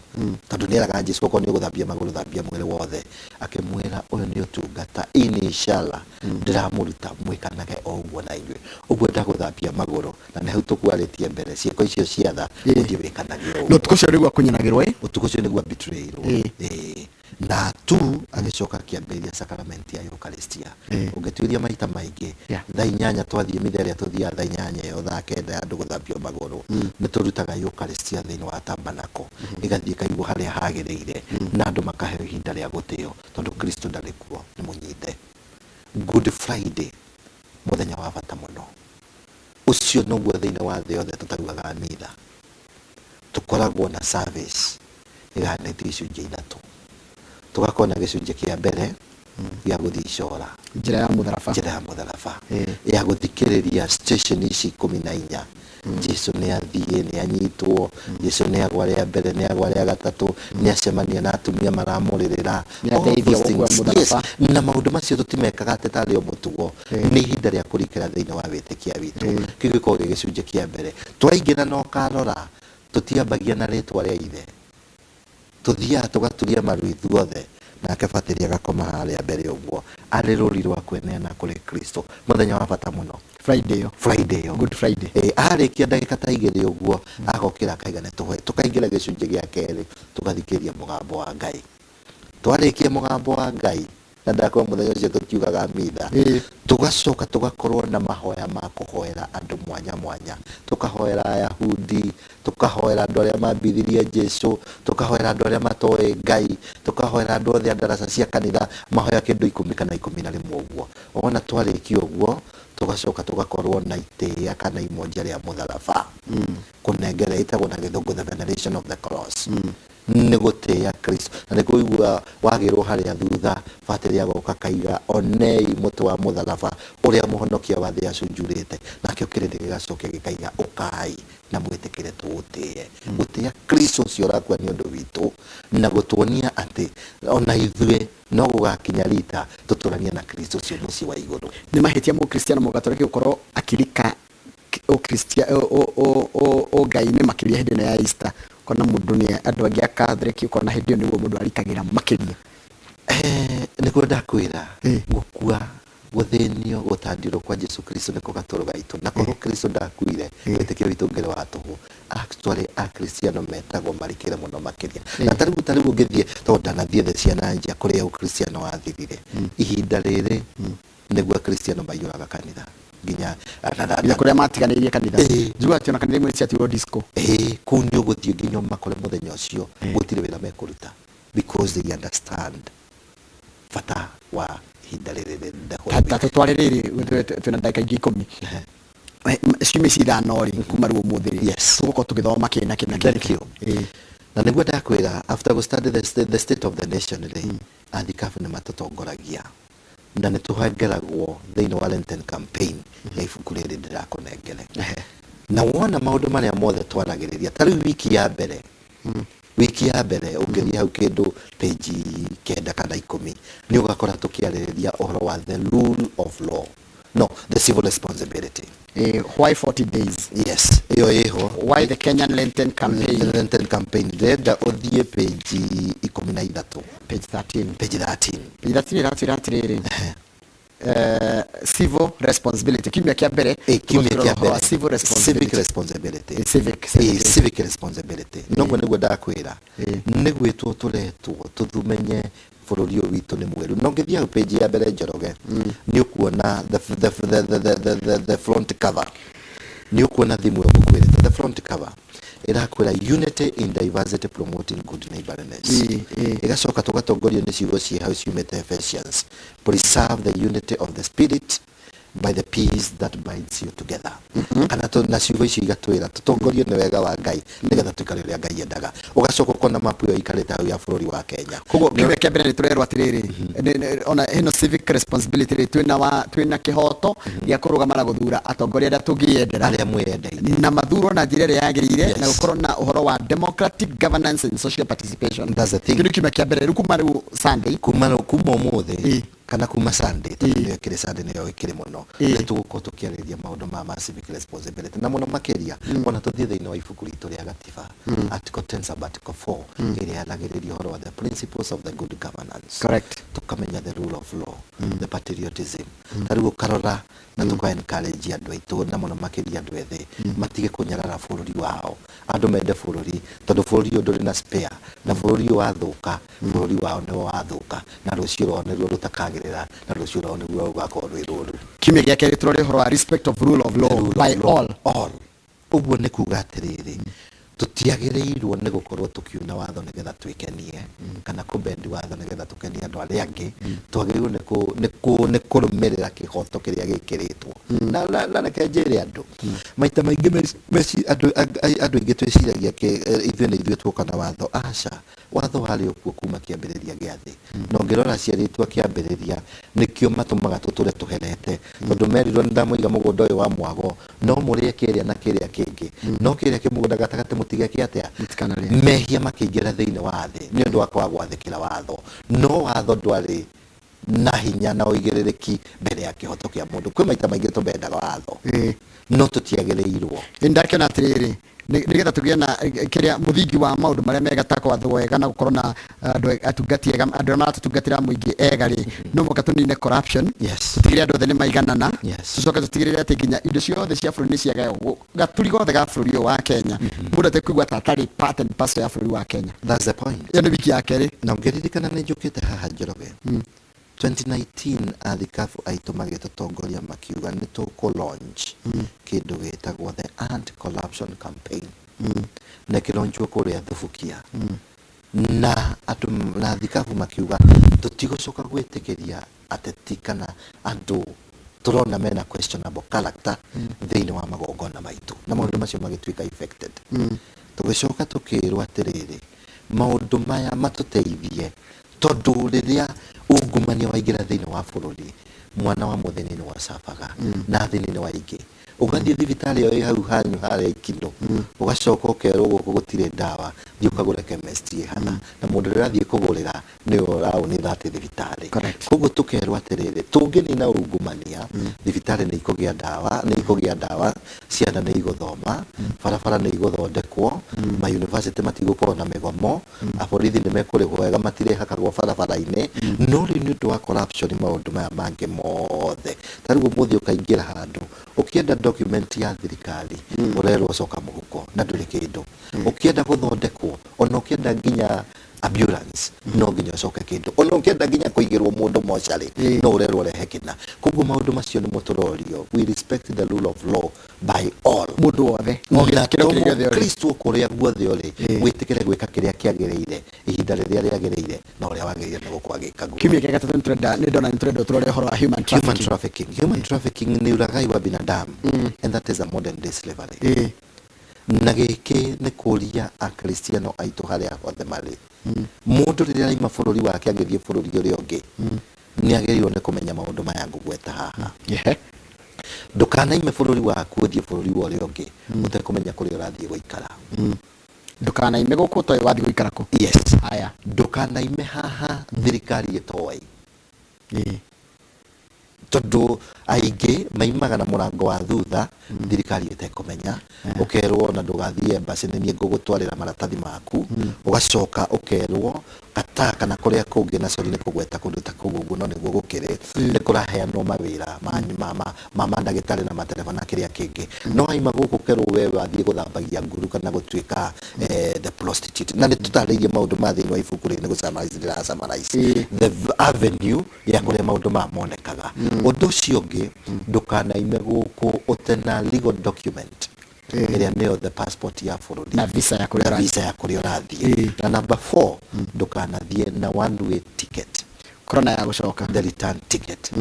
Tondũ nĩ eraga Jesu okorwo nĩ ũgũthambia magũrũ, thambia mwĩrĩ wothe. Akĩmwĩra ũyũ nĩ ũtungata, hii ni ishara ndĩramũruta mwĩkanage o ũguo na inyuĩ. Ũguo ndagũthambia magũrũ, na nĩ hau tũkwarĩtie mbere, ciĩko icio cia tha ũthiĩ wĩkanage o ũguo. Na ũtukũ ũcio nĩguo akunyanagĩrwo ĩ? Ũtukũ ũcio nĩguo abetrayirwo. Ĩĩ. Na tu agĩcoka akĩambĩrĩria sakaramenti ya Eucharistia. Ũngĩtuĩria maita maingĩ, thaa 8 twathiĩ mitha ĩrĩa tũthiaga thaa 8 ĩyo, thaa 9 ya andũ gũthambio magũrũ, nĩ tũrutaga Eucharistia thĩinĩ wa tabernacle, ĩgathiĩ ĩkaigwo harĩa hagĩrĩire, na andũ makaheo ihinda rĩa gũtĩo, tondũ Kristo ndarĩ kuo, nĩ mũnyite. Good Friday, mũthenya wa bata mũno. Ũcio noguo thĩinĩ wa thĩ yothe tũtarugaga mitha. Tũkoragwo na service ĩgayanĩtio icunjĩ ithatũ. Tũgakorwo na gĩcunjĩ kĩa mbere gĩa gũthiĩ icora. Njĩra ya mũtharaba. Njĩra ya mũtharaba. Ya gũthikĩrĩria station ici 14. Jesu nĩ athiĩ, nĩ anyitwo, Jesu nĩ agwa rĩa mbere, nĩ agwa rĩa gatatũ, nĩ acemania na atumia maramũrĩrĩra. Nĩ ateithio gũkua mũtharaba. Na maũndũ macio tũtimekaga atĩ tarĩ o mũtugo. Nĩ ihinda rĩa kũrikĩra thĩinĩ wa wĩtĩkia witũ. Kĩu gĩkoragwo gĩ gĩcunjĩ kĩa mbere. Twaingĩra na ũkarora, tũtiambagia na rĩtwa rĩa ithe. Tũthiaga tũgaturia maru ithuothe, nake batĩrĩ agakoma harĩa mbere ũguo, arĩ rũri rwa kwĩneana kũrĩ Kristo. Mũthenya wa bata mũno. Friday ĩyo. Friday ĩyo. Good Friday. Ĩĩ, arĩkia ndagĩka ta igĩrĩ ũguo, agokĩra akaiga nĩ tũhoe. Tũkaingĩra gĩcunjĩ gĩa kerĩ, tũgathikĩrĩria mũgambo wa Ngai. Twarĩkia mũgambo wa Ngai, na ndakorwo mũthenya ũcio tũtiugaga mitha, tũgacoka tũgakorwo na mahoya ma kũhoera andũ mwanya mwanya. Tũkahoera Ayahudi, tũkahoera andũ arĩa mambithirie Jesu, tũkahoera andũ arĩa matoĩ Ngai, tũkahoera andũ othe a ndaraca cia kanitha, mahoya kĩndũ 10 kana 11 ũguo. Wona twarĩkia ũguo, tũgacoka tũgakorwo na itĩĩa kana imonja rĩa mũtharaba. Kũnengera ĩtagwo na gĩthũngũ the veneration of the cross. Nĩ gũtĩĩa Kristo. Na nĩ kũigua wagĩrwo harĩa thutha, batĩrĩ agoka akaiga, onei mũtĩ wa mũtharaba ũrĩa mũhonokia wa thĩ acunjurĩte. Nakĩo kĩrĩndĩ gĩgacokia gĩkaiga, ũkai na mwĩtĩkĩre tũũtĩe. Gũtĩĩa Kristo ũcio ũrakua nĩ ũndũ witũ, na gũtuonia atĩ ona ithuĩ no gũgakinya rita tũtũranie na Kristo ũcio mũciĩ wa igũrũ. Nĩ mahĩtia Mũkristiano Mũgatoreki gũkorwo akĩrika Ũngai-inĩ makĩria hĩndĩ ĩno ya Easter, ũkona mũndũ nĩ andũ angĩ a Catholic ũkona hĩndĩ ĩyo nĩguo mũndũ arikagĩra makĩria. Nĩguo ndakwĩra, gũkua, gũthĩnio, gũtandirwo kwa Jesu Kristo nĩkuo gatũrũ gaitũ. Na korwo Kristo ndakuire, wĩtĩkio witũ ũngĩrĩ wa tũhũ. Actually, Akristiano metagwo marikĩre mũno makĩria. Na tarĩu tarĩu ũngĩthiĩ, tondũ ndanathiĩ thĩ cia na nja kũrĩa Ũkristiano wathirire, ihinda rĩrĩ nĩguo Akristiano maiyũraga kanitha nginya nginya kũrĩa matiganĩirie kanitha. Njiguaga atĩ ona kanitha imwe ciatigwo disco. Ĩĩ, kũu nĩ ũgũthiĩ nginya ũmakore mũthenya ũcio gũtirĩ wĩra mekũruta because they understand bata wa ihinda rĩrĩ the whole Ta week. Tũtware rĩrĩ, twĩna ndagĩka ingĩ 10. Ciumia ici ithano rĩ, kuma rĩu ũmũthĩ rĩ, tũgũkorwo tũgĩthoma kĩ na kĩ na kĩ? Thank you. Na nĩguo ndakwĩra, after gũ study the state of the nation rĩ, athikabu nĩ matũtongoragia na nĩ tũhengeragwo thĩinĩ wa Lenten campaign ya ibuku rĩrĩ ndĩrakũnengere. Na wona maũndũ marĩa mothe twaragĩrĩria, ta rĩu wiki ya mbere, wiki ya mbere ũngĩthiĩ hau kĩndũ page kenda kana 10 nĩ ũgakora tũkĩarĩrĩria ũhoro wa the rule of law, no, the civil responsibility. Why 40 days? Yes, ĩyo ĩho. Why the Kenyan Lenten campaign? Lenten campaign, ndĩrenda ũthiĩ page 13. Page 13. Page 13. Page 13 ĩratwĩra atĩrĩrĩ, civil responsibility, kiumia kĩa mbere. Kiumia kĩa tũgũtũra ũhoro wa mbere. civil Civic responsibility. Responsibility. Civic, civic. Civic responsibility noguo nĩguo ndakwĩra nĩ gwĩtwo tũretwo tũthumenye bũrũri ũyũ witũ nĩ mwerũ. Na ũngĩthiĩ hau page ya mbere, Njoroge, nĩ ũkuona the front cover, nĩ ũkuona thimũ ĩyo ngũkwĩrĩte. The front cover ĩrakwĩra "Unity in diversity, promoting good neighborliness". Ĩ, ĩ. Ĩgacoka tũgatongorio nĩ ciugo ciĩ hau ciumĩte Ephesians: "Preserve the unity of the spirit by the peace that binds you together." Kana na ciugo icio igatwĩra tũtongorio nĩ wega wa Ngai nĩgetha tũikare ũrĩa Ngai endaga. Ũgacoka ũkona mapu ĩyo ĩikarĩte hau ya bũrũri wa Kenya. Koguo kiumia kĩa mbere nĩ tũrerwo atĩrĩrĩ, ona ĩno civic responsibility rĩ, twĩna kĩhoto gĩa kũrũgama na gũthura atongoria arĩa tũngĩyendera. Arĩa mwĩyendeire. Na mathurwo na njĩra ĩrĩa yagĩrĩire na gũkorwo na ũhoro wa democratic governance and social participation. That's the thing. Kĩu nĩ kiumia kĩa mbere. Rĩu kuma rĩu Sunday? Kuma ũmũthĩ kana kuma Sunday, tondũ nĩyo ĩkĩrĩ Sunday, nĩyo ĩkĩrĩ mũno, nĩ tũgũkorwo tũkĩarĩrĩria maũndũ ma civic responsibility na mũno makĩria ona tũthiĩ thĩinĩ wa ibuku ritũ rĩa gatiba, article 10 sub article 4, ĩrĩa yaragĩrĩria ũhoro wa the principles of the good governance. Tũkamenya the rule of law, the patriotism, ta rĩu ũkarora na tũka encourage andũ aitũ na mũno makĩria andũ ethĩ matige kũnyarara bũrũri wao, andũ mende bũrũri tondũ bũrũri ũyũ ndũrĩ na spare, na bũrũri ũyũ wathũka, bũrũri wao nĩwo wathũka, na rũciũ rwao nĩruo rũtakagĩrĩra, na rũciũ rwao nĩruo rũgakorwo rwĩ rũru. Kiumia gĩa kerĩ tũrore ũhoro wa respect of rule of law Rule of by law. all. All. Ũguo nĩ kuga atĩrĩrĩ, tũtiagĩrĩirwo nĩ gũkorwo tũkiuna watho nĩgetha twĩkenie kana kũbendi watho nĩgetha tũkenie andũ arĩa angĩ. Twagĩrĩirwo nĩ kũrũmĩrĩra kĩhoto kĩrĩa gĩkĩrĩtwo. Na reke njĩre andũ, maita maingĩ andũ aingĩ twĩciragia ithuĩ nĩ ithuĩ tuoka na watho. Aca, watho warĩ o kuo kuma kĩambĩrĩria gĩa thĩ. Na ũngĩrora ciarĩtwa kĩambĩrĩria, nĩkĩo matũmaga tũtũre tũherete, tondũ merirwo nĩ ndamũiga mũgũnda ũyũ wa mwago, no mũrĩe kĩrĩa na kĩrĩa kĩngĩ, no kĩrĩa kĩ mũgũnda gatagatĩ mũtigeke atĩa? Mũtikanarĩe. Mehia makĩingĩra thĩinĩ wa thĩ nĩ ũndũ wa kwaga gwathĩkĩra watho. No watho ndwarĩ na hinya na ũigĩrĩrĩki mbere ya kĩhoto kĩa mũndũ. Kwĩ maita maingĩ tũbendaga watho, no tũtiagĩrĩirwo. Nĩ ndakĩona atĩrĩrĩ, nĩgetha tũgĩe na kĩrĩa mũthingi wa maũndũ marĩa mega ta kwathwo wega na gũkorwo na andũ atungati ega, andũ arĩa maratũtungatĩra mũingĩ ega rĩ, no mũhaka tũnine corruption, tũtigĩrĩre andũ othe nĩ maiganana, tũcoke tũtigĩrĩre atĩ nginya indo ciothe cia bũrũri nĩ ciagaywo gaturi gothe ga bũrũri ũyũ wa Kenya, mũndũ atekũigua ta atarĩ part and parcel ya bũrũri wa Kenya. That's the point. Ĩyo nĩ wiki ya kerĩ. Na ũngĩririkana nĩ njũkĩte haha, Njoroge, 2019 athikabu aitũ magĩtũtongoria makiuga nĩ tũkũ launch kĩndũ gĩtagwo the anti corruption campaign, na ĩkĩlaunchwo kũrĩa Thubukia, na andũ na thikabu makiuga tũtigũcoka gwĩtĩkĩria ateti kana andũ tũrona mena questionable character thĩinĩ wa magongona maitũ, na maũndũ macio magĩtuĩka affected. Tũgĩcoka tũkĩrwo atĩrĩrĩ, maũndũ maya matũteithie tondũ rĩrĩa ungumania waingĩra thĩinĩ wa bũrũri, mwana wa mũthĩni nĩ wacabaga na athĩni nĩ waingĩ. Ũgathiĩ thibitarĩ ĩyo ĩ hau hanyu harĩa Ikinũ, ũgacoka ũkerwo gũkũ gũtirĩ ndawa, thiĩ ũkagũre chemist ĩ hana, na mũndũ ũrĩa ũrathiĩ kũgũrĩra nĩwe ũraũnitha atĩ thibitarĩ. Koguo tũkerwo atĩrĩrĩ, tũngĩnina ungumania, thibitarĩ nĩ ikũgĩa ndawa, nĩ ikũgĩa ndawa, ciana nĩ igũthoma, barabara nĩ igũthondekwo, ma university matigũkorwo na mĩgomo, aborithi nĩ mekũrĩhwo wega, matirĩhakagwo barabara-inĩ. No rĩu nĩ ũndũ wa corruption, maũndũ maya mangĩ mothe, ta rĩu ũmũthĩ ũkaingĩra handũ ũkĩenda document ya thirikari, ũrerwo coka mũhuko na ndũrĩ kĩndũ. Ũkĩenda gũthondekwo, ona ũkĩenda nginya ambulance, no nginya ũcoke kĩndũ. Ona ũkĩenda nginya kũigĩrwo mũndũ mocarĩ, no ũrerwo ũrehe kĩna. Koguo maũndũ macio nĩmo tũrorio, we respect the rule of law by all. Mũndũ wothe. Na kĩrĩa kĩrĩa gĩothe ũrĩ. Kristo kũrĩa guothe ũrĩ, wĩtĩkĩre gwĩka kĩrĩa kĩagĩrĩire ihinda rĩrĩa rĩagĩrĩire, na ũrĩa wagĩrĩire nĩ gũkorwo agĩka guo. Kiumia gĩa gatatũ nĩtũrenda, nĩ ndona nĩtũrenda tũrore ũhoro wa human Human trafficking. trafficking. Human trafficking ni ulaghai wa binadamu, and that is a modern day slavery. Na gĩkĩ nĩ kũria Akristiano aitũ harĩa hothe marĩ, mũndũ rĩrĩa araima bũrũri wake agĩthiĩ bũrũri ũrĩa ũngĩ, nĩ agĩrĩirwo nĩ kũmenya maũndũ maya ngũgweta haha. Ndũkanaime bũrũri waku ũthiĩ bũrũri wa ũrĩa ũngĩ ũtekũmenya kũrĩa ũrathiĩ gũikara. Ndũkanaime gũkũ ũtoĩ wathiĩ gũikara kũ. Yes. Haya. Ndũkanaime haha thirikari ĩtoĩ. Ĩĩ. Tondũ aingĩ maimaga na mũrango wa thutha thirikari ĩtekũmenya, ũkerwo ona ndũgathiĩ embassy, nĩ niĩ ngũgũtwarĩra maratathi maku, ũgacoka ũkerwo Qatar kana kũrĩa kũngĩ, na sorry nĩ kũgweta kũndũ ta kũu ũguo, no nĩguo gũkĩrĩ, nĩ kũraheanwo mawĩra ma ma ma ma mandagĩtarĩ na matereba na kĩrĩa kĩngĩ, no waima gũkũ ũkerwo we wathiĩ gũthambagia nguru kana gũtuĩka the prostitute. Na nĩ tũtarĩirie maũndũ maya thĩinĩ wa ibuku rĩrĩ, nĩ gũ summarize ndĩra summarize the avenue ya kũrĩa maũndũ maya monekaga. Ũndũ ũcio ũngĩ, ndũkanaime gũkũ ũtena legal document ĩrĩa nĩyo the passport ya bũrũri Na visa ya kũrĩa na ũrathiĩ. Visa ya kũrĩa ũrathiĩ. Na number four, ndũkanathiĩ na one way ticket. Korwo na ya gũcoka. The return ticket,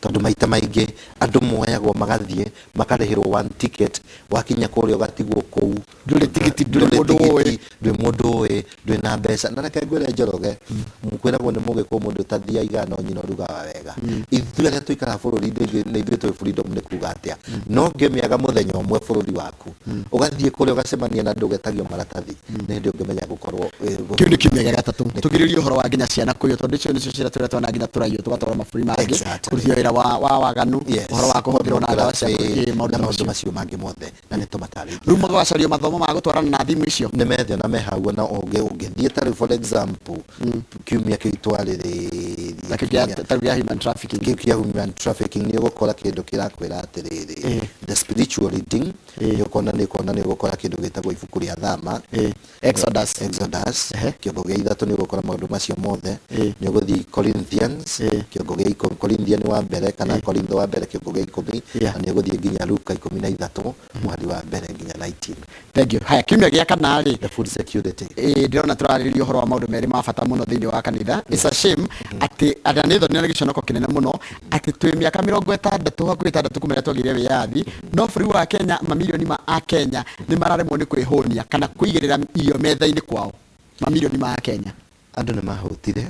tondũ maita maingĩ andũ moyagwo magathiĩ makarĩhĩrwo one ticket, wakinya kũrĩa ũgatigwo kũu. Ndũrĩ tigiti, ndũrĩ mũndũ ũĩ. Tigiti, ndwĩ mũndũ ũĩ, ndwĩ na mbeca. Na reke ngwĩre Njoroge, kwĩragwo nĩ mũgĩkũyũ mũndũ ũtathiaga igana no nyina ũrugaga wega. Ithuĩ arĩa tũikaraga bũrũri-inĩ ithuĩ nĩ ithuĩ tũĩ freedom nĩ kuga atĩa. No ũngĩmĩaga mũthenya ũmwe bũrũri waku, ũgathiĩ kũrĩa ũgacemania na andũ ũgetagio maratathi, nĩ hĩndĩ ũngĩmenya gũkorwo Kĩu nĩ kiumia gĩa gatatũ. Tũgirĩrĩrie ũhoro wa nginya ciana kũiywo, tondũ icio nĩcio ciana tũrĩa twana nginya tũraiywo tũgatwarwo mabũrũri mangĩ kũrutithio wĩra wa waganu, ũhoro wa kũhũthĩrwo na ndawa cia maũndũ na ta maũndũ macio. Macio mangĩ mothe, na nĩ tũmatarĩirie. Rĩu magacario mathomo ma gũtwarana na thimũ icio. Nĩ methio na me hau, na ũngĩthiĩ ta rĩu, for example, kiumia kĩu twarĩrĩria Ta kĩu ta kĩu gĩa human trafficking. Kĩu kĩa human trafficking, nĩ ũgũkora kĩndũ kĩrakwĩra atĩrĩrĩ, the spiritual reading, nĩ ũkuona nĩ ũgũkora kĩndũ gĩtagwo ibuku rĩa Thama. Exodus. Exodus, kĩongo gĩa 3, nĩ ũgũkora maũndũ macio mothe. Nĩ ũgũthiĩ Corinthians, kĩongo gĩa Corinthian wa mbere kana Korintho wa mbere, kĩongo gĩa 10, na nĩ ũgũthiĩ nginya Luka 13 mũhari wa mbere nginya 19. Thank you. Haya, kiumia gĩa kana rĩ? The food security. Ĩĩ, ndĩrona tũrarĩrĩria ũhoro wa maũndũ merĩ ma bata mũno thĩinĩ wa kanitha. It's a shame atĩ ana nĩ thoni na gĩconoko kĩnene mũno atĩ twĩ mĩaka 60, hakuhĩ 60, kuma rĩrĩa twagĩire wĩyathi, no bũrũri wa Kenya, mamirioni ma Akenya nĩ mararemwo nĩ kwĩhũnia kana kũigĩrĩra irio metha-inĩ kwao, mamirioni ma Akenya. Andũ nĩ mahũtire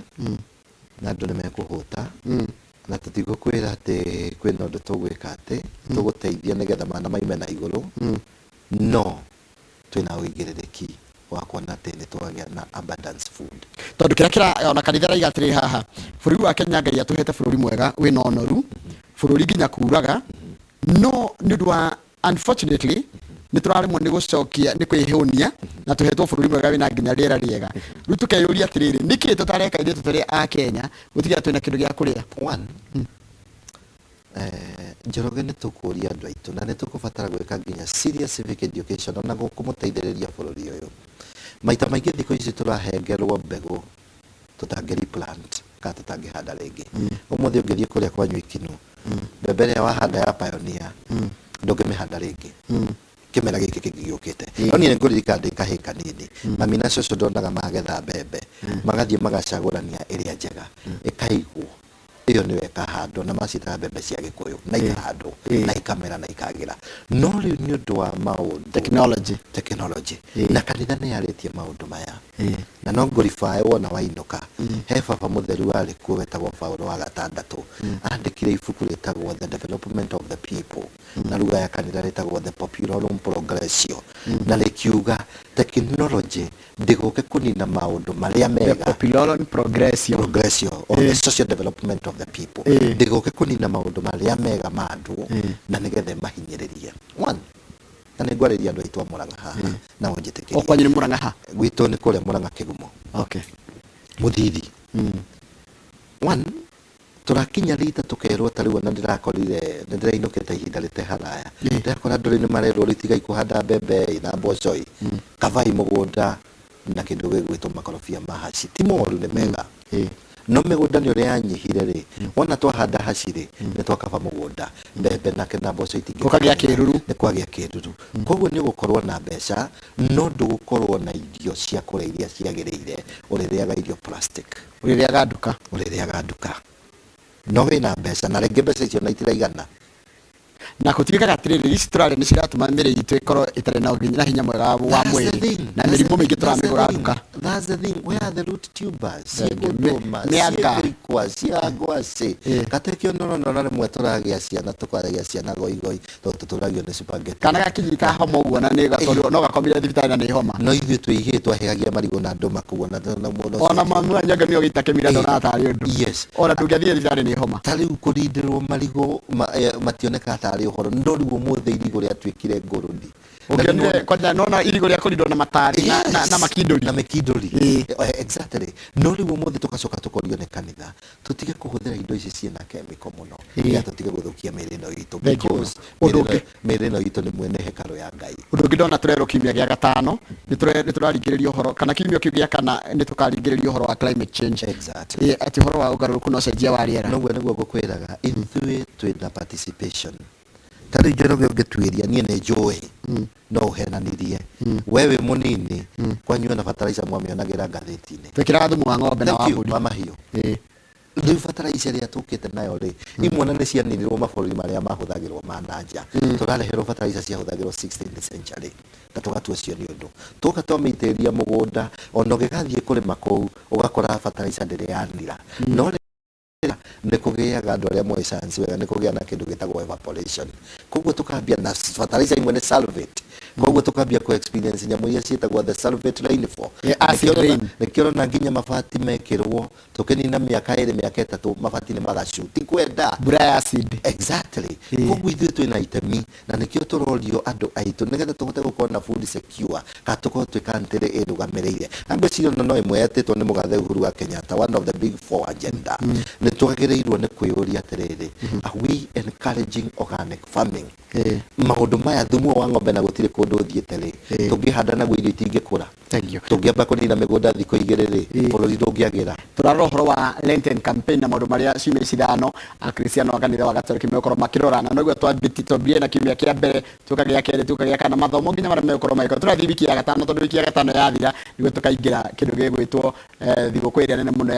na andũ nĩ mekũhũta, na tũtigũkwĩra atĩ kwĩna ũndũ tũgwĩka atĩ tũgũteithia nĩgetha mana maime na igũrũ, no twĩna ũigĩrĩrĩki wa kuona atĩ nĩ twagĩa na abundance food. Tondũ kĩrĩa kĩra ona kanitha raiga atĩrĩ haha, bũrũri wa Kenya, Ngai atũhete bũrũri mwega wĩna ũnoru, bũrũri nginya kuraga, no nĩ ũndũ wa unfortunately nĩ tũraremwo nĩ gũcokia nĩ kwĩhũnia, na tũhetwo bũrũri mwega wĩna nginya rĩera rĩega. Rĩu tũkeyũria atĩrĩrĩ, nĩkĩ tũtareka ithuĩ tũtarĩ a Kenya gũtigĩra twĩna kĩndũ gĩa kũrĩa? One, Njoroge, nĩ tũkũria andũ aitũ na nĩ tũkũbatara gwĩka nginya serious civic education ona kũmũteithĩrĩria bũrũri ũyũ. Maita maingĩ thikũ ici tũrahengerwo mbegũ tũtangĩ replant kana tũtangĩhanda rĩngĩ. Ũmũthĩ ũngĩthiĩ kũrĩa kwanyu Ikinu, mbembe ĩrĩa wahanda ya Pioneer ndũngĩmĩhanda rĩngĩ kĩmera gĩkĩ kĩngĩ gĩũkĩte. No niĩ nĩngũririkana ndĩ kahĩĩ kanini, mami na cũcũ ndonaga magetha mbembe, magathiĩ magacagũrania ĩrĩa njega, ĩkaigwo, ĩyo nĩyo ĩkahandwo, na maciĩtaga mbembe cia Gĩkũyũ, na ikahandwo na ikamera na ikagĩra. No rĩu nĩ ũndũ wa maũndũ Technology. Technology, na kanitha nĩ yarĩtie maũndũ maya, na no ngũribae wona wainũka he baba mũtheru warĩ kuo wetagwo Paulo wa Gatandatũ, andĩkire ibuku rĩtagwo The Development of the People, na lugha ya kanitha rĩtagwo The Populorum Progressio, na rĩkiuga technology ndĩgũke kũnina maũndũ marĩa The mega. Populorum Progressio. Progressio or the social development of the people, ndĩgũke kũnina maũndũ marĩa mega ma andũ na nĩgetha ĩmahinyĩrĩrie. One, na nĩ ngwarĩria andũ aitũ a Mũrang'a haha na O ũnjĩtĩkĩrie. Kwanyu nĩ Mũrang'a ha? Gwitũ nĩ kũrĩa Mũrang'a Kĩgumo. Mũthithi. One, tũrakinya rita tũkerwo ta rĩu, ona ndĩrakorire nĩ ndĩrainũkĩte ihinda rĩte haraya, ndĩrakora andũ rĩu nĩ marerwo rĩu tigai kũhanda mbembe ĩ na mboco ĩ, kabai mũgũnda na kĩndũ gĩgwĩtwo makorobia ma haci. Ti moru, nĩ mega, no mĩgũnda nĩ ũrĩa yanyihire rĩ, wona twahanda haci rĩ, nĩ twakaba mũgũnda, mbembe nake na mboco itingĩ. Gũkagĩa kĩruru. Nĩ kwagĩa kĩruru, koguo nĩ ũgũkorwo na mbeca no ndũgũkorwo na irio cia kũrĩa iria ciagĩrĩire, ũrĩrĩaga irio plastic. Ũrĩrĩaga nduka. Ũrĩrĩaga nduka, no wĩna mbeca, na rĩngĩ mbeca icio na itiraigana. Na gũtuĩkaga atĩrĩrĩ, ici tũrarĩa nĩ ciratũma mĩrĩ itũ ĩkorwo ĩtarĩ na ũgima na hinya mwega wa That's the mwĩrĩ thing. na That's mĩrimũ the- mĩingĩ that's the tũramĩgũra thing. nduka. That's the thing. Where are the root tubers? Thank you. Ciĩgũtũma, Mĩanga. ciĩkũrikwa, cia ngwacĩ. Katekĩo nĩũrona ona rĩmwe tũragĩa ciana tũkagĩa ciana goigoi tondũ tũtũragio nĩ spaghetti. Kana gakinyita homa ũguo na nĩ gatwarirwo no gakomire thibitarĩ na nĩ homa. No ithuĩ twĩ ihĩĩ twahĩhagia marigũ na ndũma kũu ona na mũndũ ũcio. Ona mamu anyanga nĩ ũgĩita kĩmira ndonaga tarĩ ũndũ. Yes. Ona ndũngĩathire thibitarĩ nĩ homa. Ta rĩu kũrindĩrwo marigũ mationekaga tarĩ ũhoro. Nĩndorigwo ũmũthĩ irigũ rĩatuĩkire ngũrũni. Ũngĩonire kwanja nona irigũ rĩa kũrindwo na matari na makindũri. Na makindũri. Ĩĩ. Exactly. No rĩu ũmũthĩ tũgacoka tũkorio nĩ kanitha tũtige kũhũthĩra indo ici ciĩna chemical mũno, nĩgetha tũtige gũthũkia mĩĩrĩ ĩno itũ, Thank you. because Ũndũ mĩĩrĩ mĩĩrĩ ĩno itũ nĩ mwene hekarũ ya Ngai. Ũndũ ũngĩ ndona tũrerwo kiumia gĩa gatano nĩ tũraringĩrĩria ũhoro, kana kiumia kĩu gĩa kana nĩ tũkaringĩrĩria ũhoro wa climate change. Exactly. Ĩĩ, atĩ ũhoro wa ũgarũrũku na ũcenjia wa rĩera. Noguo nĩguo ngũkwĩraga ithuĩ twĩna participation. Ta rĩu Njoroge ũngĩtuĩria niĩ nĩ njũĩ no ũhenanirie we wĩ mũnini kwanyu ona fertilizer mwamĩonagĩra ngathĩti-inĩ. Twĩkĩraga thumu wa ng'ombe na Thank wa you, mbũri. wa mahiũ. Ĩĩ. Rĩu fertilizer ĩrĩa tũkĩte nayo rĩ, imwe na nĩ cianinirwo mabũrũri marĩa mahũthagĩrwo ma nanja. Tũrareherwo fertilizer ciahũthagĩrwo 16th century na tũgatua ũcio nĩ ũndũ. Tũka twamĩitĩrĩria mũgũnda, ona ũgĩgathiĩ kũrĩma kũu ũgakora fertilizer ndĩrĩ yanira. No nĩ kũgĩaga andũ arĩa moĩ science wega, nĩ kũgĩa na kĩndũ gĩtagwo evaporation. Koguo tũkambia na fertilizer imwe nĩ sulfate, koguo tũkambia ku experience nyamũ iria ciĩtagwo the sulfate rainfall. Yeah, acid rain. Nĩkĩo ũrona nginya mabati mekĩrwo tũkĩnina mĩaka 2 mĩaka 3 mabati nĩ magacu, ti kwenda mbura ya acid. Exactly. Koguo ithuĩ twĩna itemi na nĩkĩo tũrorio andũ aitũ nĩgetha tũhote gũkorwo na food secure, kana tũkorwo twĩ country ĩrũgamĩrĩire. Na ngwĩciria ona no ĩmwe yetĩtwo nĩ mũgathe Uhuru wa Kenyatta, one of the big four agenda. Nĩ twagĩrĩirwo nĩ kwĩyũria atĩrĩrĩ, are we encouraging organic farming? Maũndũ maya thumu wa ng'ombe na gũtirĩ kũndũ ũthiĩte rĩ, tũngĩhanda naguo irio itingĩkũra. Thank you. Tũngĩamba kũnina mĩgũnda thikũ 2 rĩ, bũrũri ndũngĩagĩra. Tũrarora ũhoro wa Lenten campaign na maũndũ marĩa ciumia ici 5 Akristiano a kanitha wa Gatoreki megũkorwo makĩrora, na noguo twambirie na kiumia kĩa mbere, tũka gĩa kerĩ, tũka gĩa kana, mathomo nginya marĩa megũkorwo magĩkorwo. Tũrathiĩ wiki ya gatano, tondũ wiki ya gatano yathira nĩguo tũkaingĩra kĩndũ gĩgwĩtwo thigũkũ ĩrĩa nene mũno.